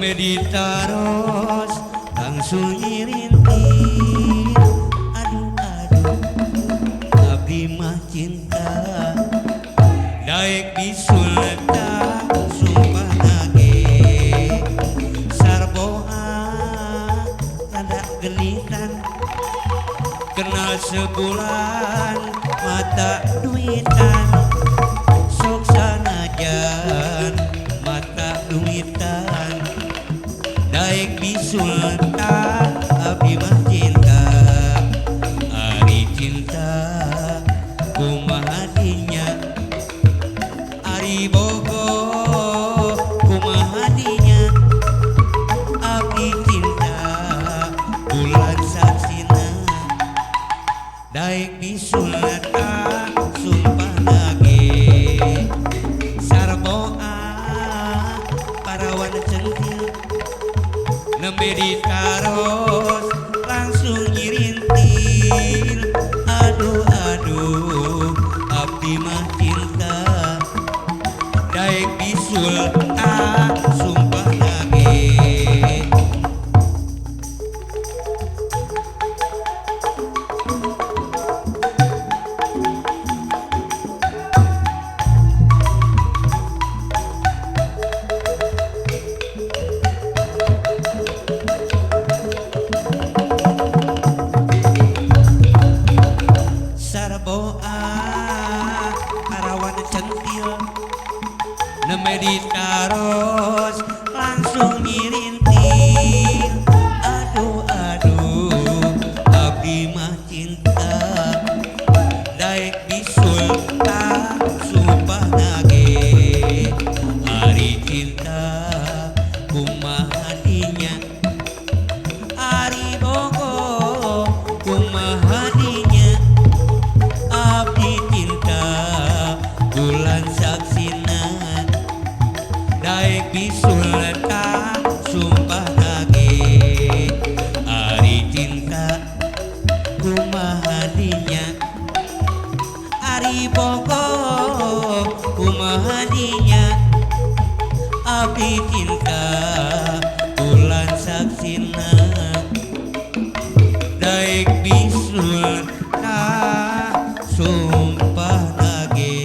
Nembe ditaros langsung nyirintil. Aduh aduh, abdi mah cinta. Daek bisulta sumpah nage. Sarboa rada genitan. Kenal sebulan mata duitan. Sok sanajan mata duitan. Daek bisulta abdi mah cinta. Ari cinta kumaha dinya? Ari bogo kumaha dinya? Abdi cinta bulan saksina. Daek bisulta sumpah nage. Sarboa parawan centil. Nembe ditaros langsung nyirintil. Aduh aduh, abdi mah cinta. Daek bisulta sumpah nage. Sarboa parawan centil. Nembe ditaros langsung nyirintil. Aduh aduh, abdi mah cinta. Daek bisulta sumpah nage. Ari cinta kumaha dinya? Ari bogo kumaha dinya? Abdi cinta bulan saksina. Daek bisulta sumpah nage. Ari cinta kumaha dinya? Ari bogo kumaha dinya? Abdi cinta bulan saksina. Daek bisulta sumpah nage.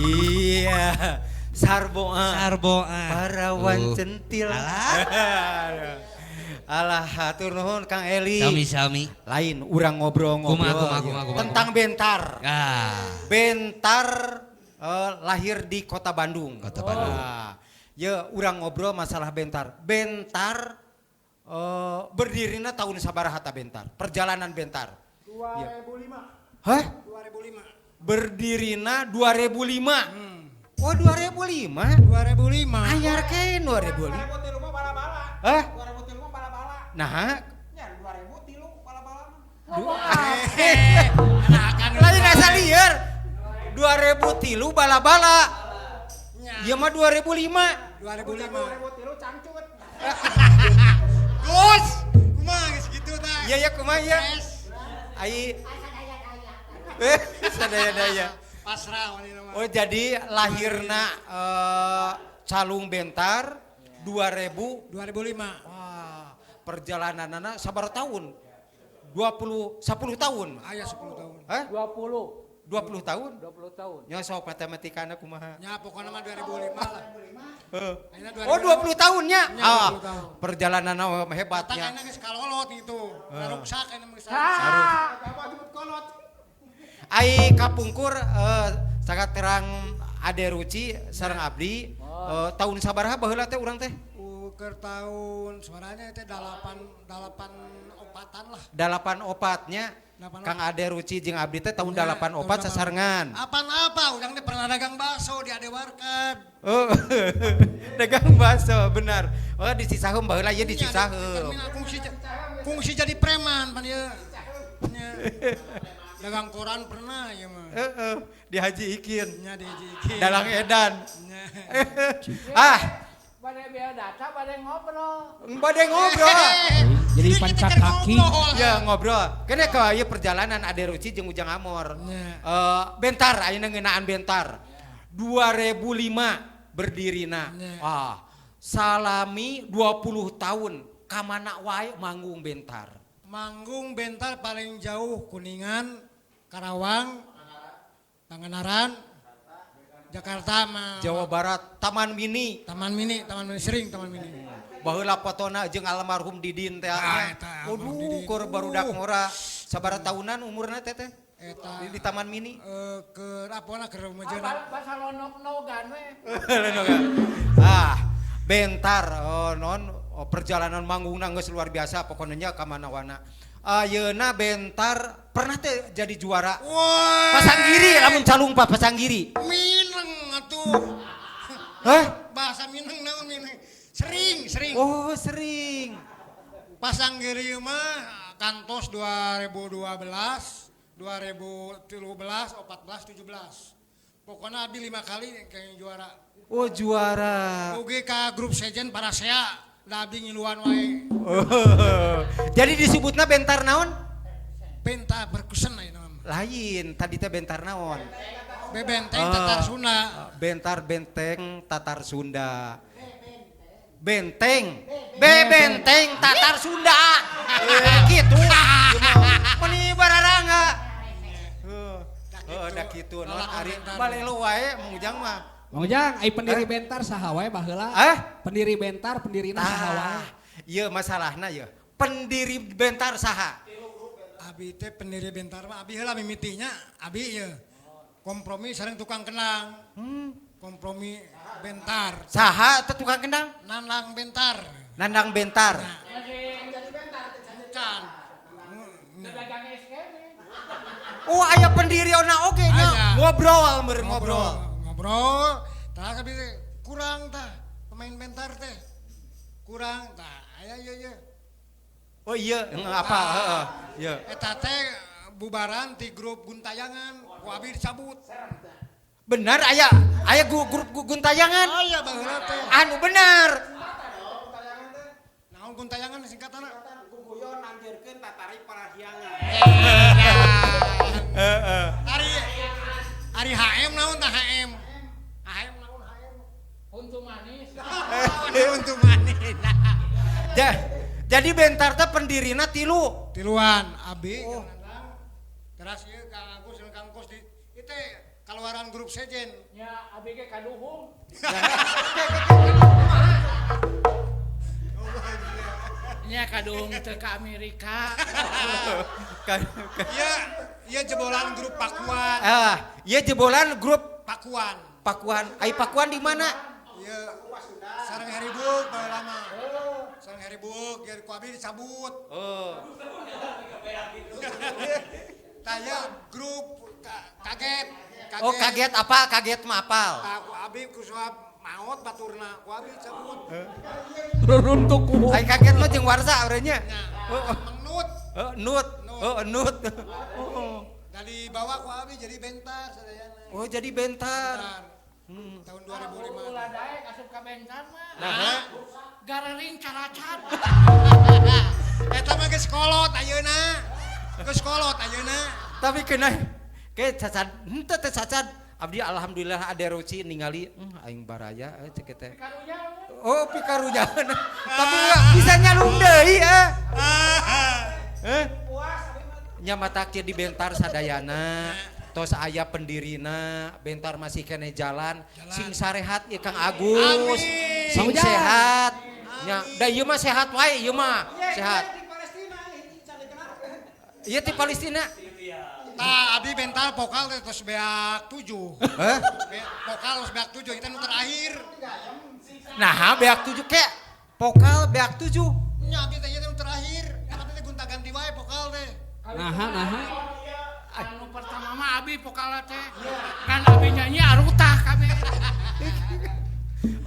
Iya, Sarboa. Sarboa. Parawan Tuh. centil. Alah. Alah, hatur nuhun Kang Eli. Sami-sami. Lain urang ngobrol-ngobrol Kumaha, kumaha, ya. Kumaha, kumaha. Tentang Bentar. Ah. Bentar lahir di Kota Bandung. Kota Bandung. Nah, ya urang ngobrol masalah Bentar. Bentar berdirinya tahun sabaraha ta Bentar? Perjalanan Bentar. 2005. Hah? 2005. Berdirinya 2005. Oh, 2005? 2005. Anyar ke 2005. 2003 mah bala-bala. Hah? 2003 mah bala-bala. Nah, Nya 2003 bala-bala mah. Lain asa lieur. 2003 bala-bala. Ieu mah 2005. 2005. 2003 cangcut. Gus, kumaha geus kitu tah? Iya ya, kumaha ya? Ai sadaya-daya. Pasrah wani mah. Oh, jadi lahirna Calung Bentar 2000 2005. Wah, perjalananana sabar tahun? 20 10 tahun. Aya 10 tahun. Hah? 20. 20 tahun? 20 tahun. Nya sok matematikana kumaha? Nya pokokna mah 2005 lah. Heeh. Ayeuna Oh, 20 tahunnya. Nya, Ah, 20 tahun. Perjalanan Tak hebatnya. ayeuna geus kalolot gitu. Ruksak ayeuna mah geus. Apa jemput kolot? Ai kapungkur sangat terang Ade Ruci sareng abdi tahun sabaraha baheula teh urang teh? Ukur tahun suaranya teh dalapan dalapan opatan lah. Dalapan opatnya. Dalapan. Kang Ade Ruci jeung abdi teh tahun Nya, dalapan opat tahun sasarengan. Apaan apa? Urang teh pernah dagang bakso di Ade Warkad. Oh, dagang bakso benar. Oh, di Cisaheum baheula ieu di Nya, di Cisaheum. terminal fungsi jadi preman pan ieu. Nya. Dagang koran pernah ieu mah. Heeh, di Haji Ikin. Nya di Haji Ikin. Dalang edan. Nya. Ah, Bade biodata, bade ngobrol. Bade ngobrol. Jadi kita pancat keur kaki. ngobrol. Ya ngobrol. Kene ke ieu perjalanan Ade Ruci jeung Ujang Amor. Nya. Bentar ayeuna ngeunaan Bentar. 2005. Berdirina. Nya. Ah, salami 20 tahun kamana wae manggung Bentar? Manggung Bentar paling jauh Kuningan, Karawang, Pangandaran, Jakarta mah. Jawa Barat, Taman Mini. Taman Mini, Taman Mini sering Taman Mini. Baheula fotona jeung almarhum Didin teh. Ah, eta, almarhum Waduh, Didin. keur barudak ngora. Sabaraha tahunan umurna teh teh? Eta. Di Taman Mini. Ke apa lah ke remaja. Bahasa lonok-nogan we. Ah, Bentar, oh, non oh, perjalanan manggungna geus luar biasa pokoknya ka mana-mana. Ayeuna Bentar pernah teh jadi juara. Wah. Pasanggiri lamun calung Pak Pasanggiri. Mineng atuh. Hah? Bahasa mineng naon mineng. Sering, sering. Oh, sering. Pasanggiri mah kantos 2012, 2013, 14, 17. Pokoknya abi 5 kali kayak juara. Oh, juara. Oge ka grup sejen parasea, da abdi ngiluan wae. Oh. Jadi disebutna Bentar naon? Benta perkusen ayeuna mah. Lain, tadi teh Bentar naon? Bebenteng Ah. Tatar Sunda. Bentar benteng Tatar Sunda. Benteng, bebenteng Tatar Sunda. Gitu. Meni bararanga. Heeh, da kitu non ari balelo wae Mang Ujang mah. Mang Ujang, ai pendiri Bentar saha wae baheula? Eh? Pendiri Bentar, pendirina saha wae? Ah, ieu masalahna ieu. Pendiri Bentar saha? Abi teh pendiri Bentar mah abi heula mimitinya, abi ieu. Kompromi sareng tukang kendang. Kompromi Bentar. Saha teh tukang kendang? Nandang Bentar. Nandang Bentar. Can. Dagang es kene. Oh, aya pendiri ona oge nya. Aya. Ngobrol meureun ngobrol. Ngobrol. Tah abi teh kurang tah pemain Bentar teh. Kurang tah aya ieu ieu. Oh iya, apa? Heeh. Iya. Eta teh bubaran ti grup Guntayangan, ku abi dicabut. Benar aya aya grup Guntayangan. Aya baheula teh. Anu benar. Naon Guntayangan singkatanna? Guguyon nanggirkeun tatari parahyangan. Heeh. Ari Ari HM naon tah HM? HM naon HM? Huntu manis. Untuk manis. Jadi Bentar teh pendirina tilu. Tiluan abi oh. Terus ieu Kang Agus jeung Kang Kos di ieu teh kaluaran grup sejen. Nya abi ge kaduhung. Nya kaduhung teu ka Amerika. Ieu ieu jebolan grup Pakuan. Ah, ieu jebolan grup Pakuan. Pakuan. Ai Pakuan di mana? Ieu sareng Harry Book baheula mah. Sareng Harry Book ieu ku abi dicabut. Oh. Tah ieu grup kaget. Oh, kaget apa? Kaget mah apal. Tah ku abi ku suap maot baturna ku abi cabut. Reruntuk ku. Ai kaget mah jeung Warsa urang nya. Nya, Oh, Mengnut. oh, nut. Oh, nut. Oh. Dari bawah ku abi jadi Bentar sadayana. Oh, jadi Bentar. Bentar. Tahun 2005. Ulah daek asup ka Bentar mah. Nah, Garering caracat. eta mah geus kolot ayeuna. Geus kolot ayeuna. Tapi kena ke cacad henteu teh cacad. Abdi alhamdulillah ada Ruci ningali aing baraya cek teh. Karunya. Oh, pikarunya. Tapi enggak bisa nyalung deui eh. Eh? Nya matak di Bentar sadayana. Tos aya pendirina, Bentar masih kene jalan, sing sarehat ieu Kang Agus. Amin. Sing Mang Ujang. sehat. Nya, da ieu mah sehat wae ieu mah. Sehat. Ieu ti Palestina. Tah abdi Bentar vokal teh tos beak 7. Hah? Vokal tos beak 7 kita nu terakhir. Nah, beak 7 ke vokal beak 7. Nya abdi teh ieu teh nu terakhir. Abdi teh gonta-ganti wae vokal teh. Naha, naha. Anu pertama mah abi vokalna teh. Kan abi nyanyi arutah kabeh.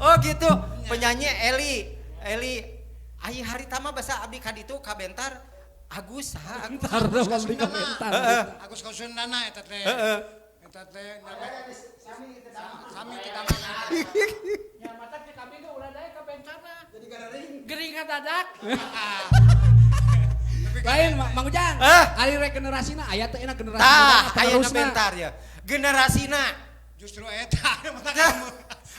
Oh gitu, penyanyi Eli. Eli ai harita mah basa abdi ka ditu ka Bentar Agus saha Agus. Bentar, bang di komentar. Agus Kausundana eta teh. Heeh. Eta teh sami teh tamana. Nya mata cek abi ge ulah daek ka Bentarna. Jadi garering. Gering kadadak. Lain Mang Ujang. Eh? Ari regenerasina aya teh enak generasi Tah, muda aya penerusna. Bentar ya. Generasina. Justru eta mata kamu.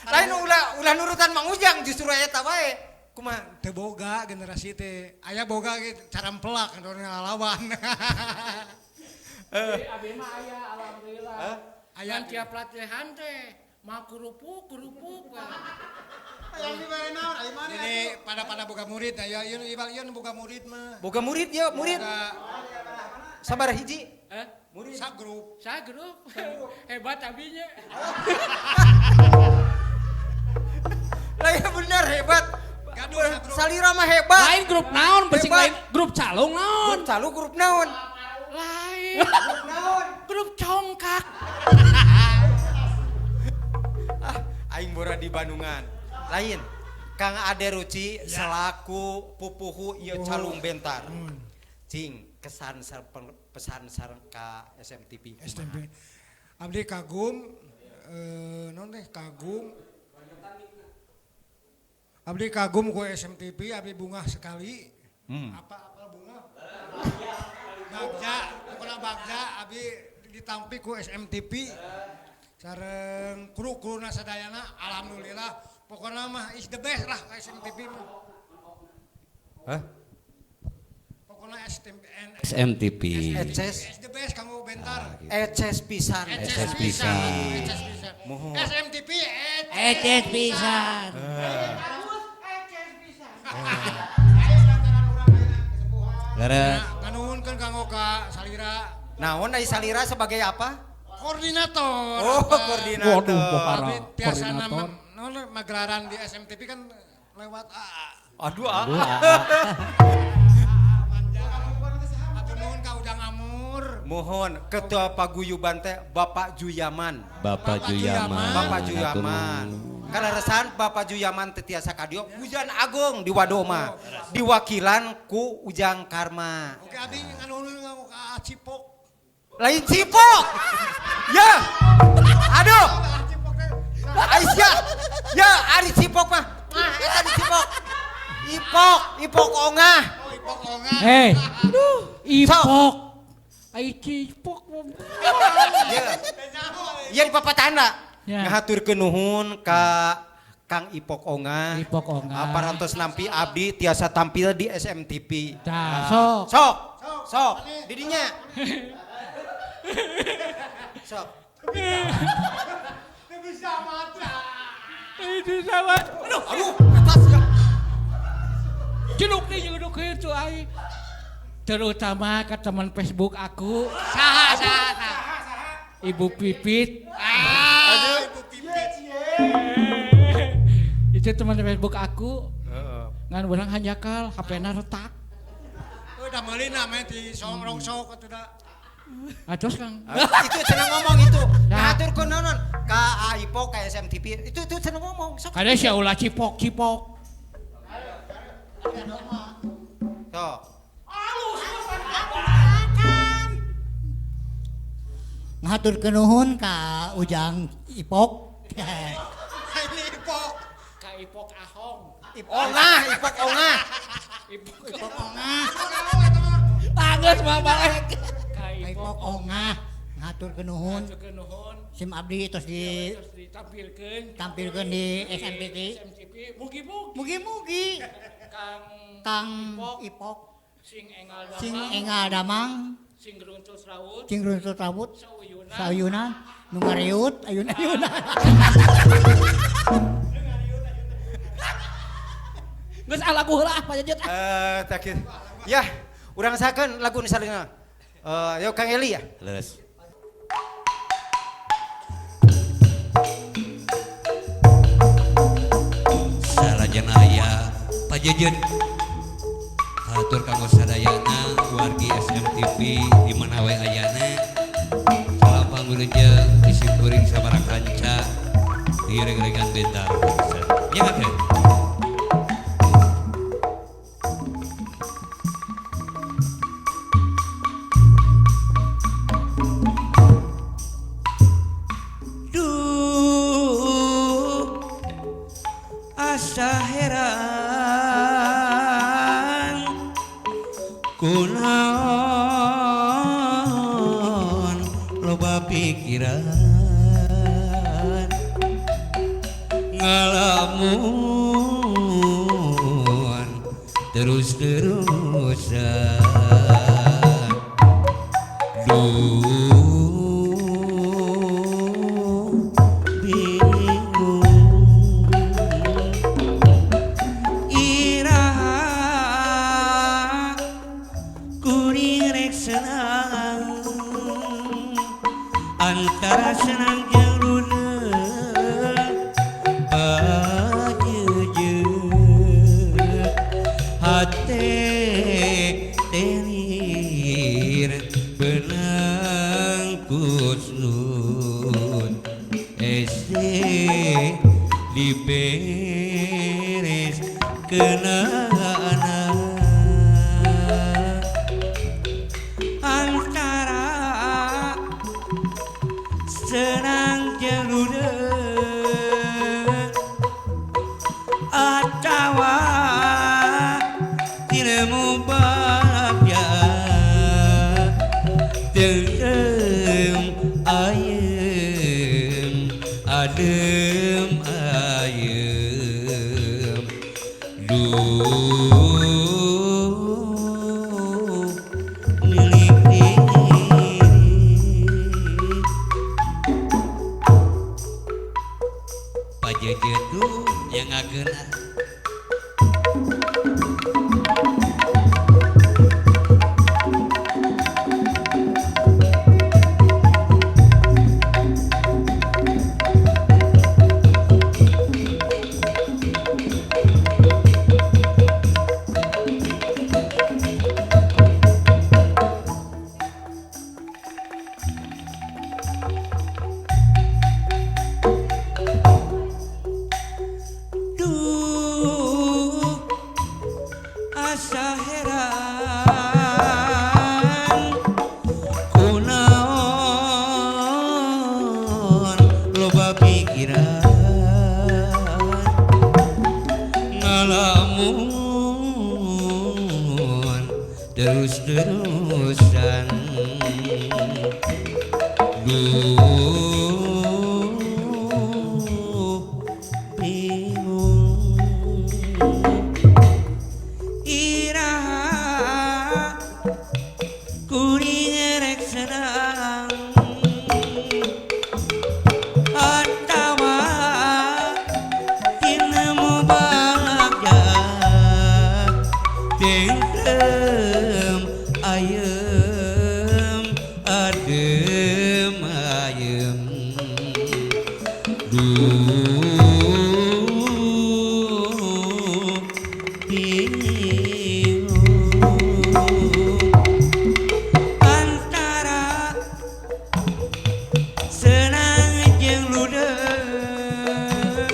Lain ulah ulah nurutan Mang Ujang justru eta wae. Kumaha? Teu boga generasi teh. Aya boga ge carampelak anu ngalawan. Abi mah aya alhamdulillah. Aya. Ngan tiap latihan teh mah kerupuk kerupuk. Yang dibere naon ai mana? Ini pada pada boga murid aya ieu ibal ieu nu boga murid mah. Boga murid ya, murid. Boga Sabar hiji. Eh, Murid. sagrup. saya grup. Hebat abinya. Lah ya bener hebat. Gaduh sagrup. Salira mah hebat. Lain grup naon, besing Hebat. lain grup calung naon. Grup calu grup naon? Lain. Grup naon? Grup congkak. Ah, aing bora di Bandungan. Lain. Kang Ade Ruci selaku pupuhu ieu calung bentar. Cing kesan pesan sareng ka SMTV. Kumaha? SMP. Abdi kagum non teh kagum. Abdi kagum ku SMTV, abdi bungah sekali. Apa apa bunga? Bagja, pokoknya bagja abdi ditampi ku SMTV. Sareng kru-kruna sadayana alhamdulillah pokoknya mah is the best lah ka SMTV mah. Hah? Pokoknya SMTN SMTP. Eces, is the best kanggo bentar. eces pisan. Eces pisan. Eces pisan. Mohon. SMTV Eces pisan. Leres. Nganuhunkeun kanggo ka Salira Naon ai Salira sebagai apa? koordinator. Oh, Apa. koordinator. Waduh, para Tapi tiasa koordinator. nama naon magelaran di SMTV kan lewat AA. Aduh, ah. Atur nuhun ka Ujang Amur. Mohon ketua paguyuban teh Bapak Juyaman. Bapak Bapak Juyaman. Bapak Juyaman. Kaleresan Bapak Juyaman teu tiasa ka dieu, Hujan Agung di Wadoma. Diwakilan ku Ujang Karma. Oke abdi nganuhun kanggo ka AA Cipok. Lain Cipok. Ya. Aduh. AA Cipok teh. Aisyah. Ya, ari Cipok mah. Mah eta di Cipok. Ipok, Ipok Ongah. Oh, Ipok Ongah. Hei. Ipok. Ai cipok. Ya. Ya di papatana. Ya. Ngahaturkeun nuhun ka Kang Ipok Ongah. Ipok Ongah. Parantos nampi abdi tiasa tampil di SMTV. Tah, sok. Sok. Sok. Didinya. Sok. Teu bisa maca. Itu sama. Aduh, aduh, atas ya. Ciluk nih jeung kitu ai. Terutama ke teman Facebook aku, Saha saha saha. Ibu Pipit. Ah, Ibu Pipit. Itu teman Facebook aku. Ngan urang hanjakal, HP-na retak. Udah meuli namanya di song rongsok atuh da. Atos Kang. Itu cenah ngomong itu. Nah. Ngahaturkeun nuhun ka Ipok ka SMTV. Itu cenah ngomong. Sok. Kada sia ulah cipok cipok. Sok. Ngahaturkeun nuhun ka Ujang Ipok. Ini Ipok. Ka Ipok Ahong. Ongah, Ipok Ongah. Ipok Ipok Ongah. Tanggeus mah balik. ka Ka Ipok Ipok Ongah. Ngahaturkeun nuhun. Haturkeun nuhun. Sim abdi tos Terus ditampilkeun ditampilkeun di SMTV. SMTV. Mugi-mugi Mugi-mugi Kang Kang Ipok Ipok sing enggal damang, sing enggal damang, sing runtut rawut, sing runtut rawut, sauyunan. sauyunan, nu ngariut ayun-ayunan. Geus ah lagu heula ah Pak Jejet ah. Eh, tak kieu. Ya, urang sakeun lagu nu salina. Eh, yo Kang Eli ya. Leres. Salajana aya Pak Jejet. Hatur kanggo sadayana wargi SMTV di mana we ayana. Salam panggureja isi kuring sabaraha kanca di reg-regan bentar. Nya teh. Duh, asa heran kunaon loba pikiran Ngalamun terus-terusan. Duh bingung iraha kuring rek senang antara senang jeung luneuk pajeujeuh hate telir benang kusnun ese diberes kenana antara senang jeung luneuk atawa tinemu bagja teuteum ayem adem ayem. Duh milik diri pajejet tuh yang ngageuna. Duh asa heran kunaon loba pikiran ngalamun terus-terusan. Duh bingung iraha kuring rek senang atawa tinemu bagja tentrem ayem adem ayem. Duh bingung antara senang jeung ludeuk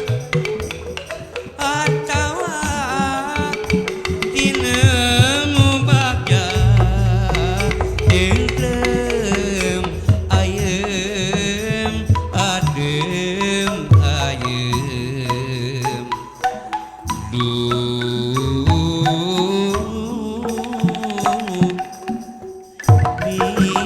atawa tinemu bagja tentrem ayem adem ayem. Duh bingung.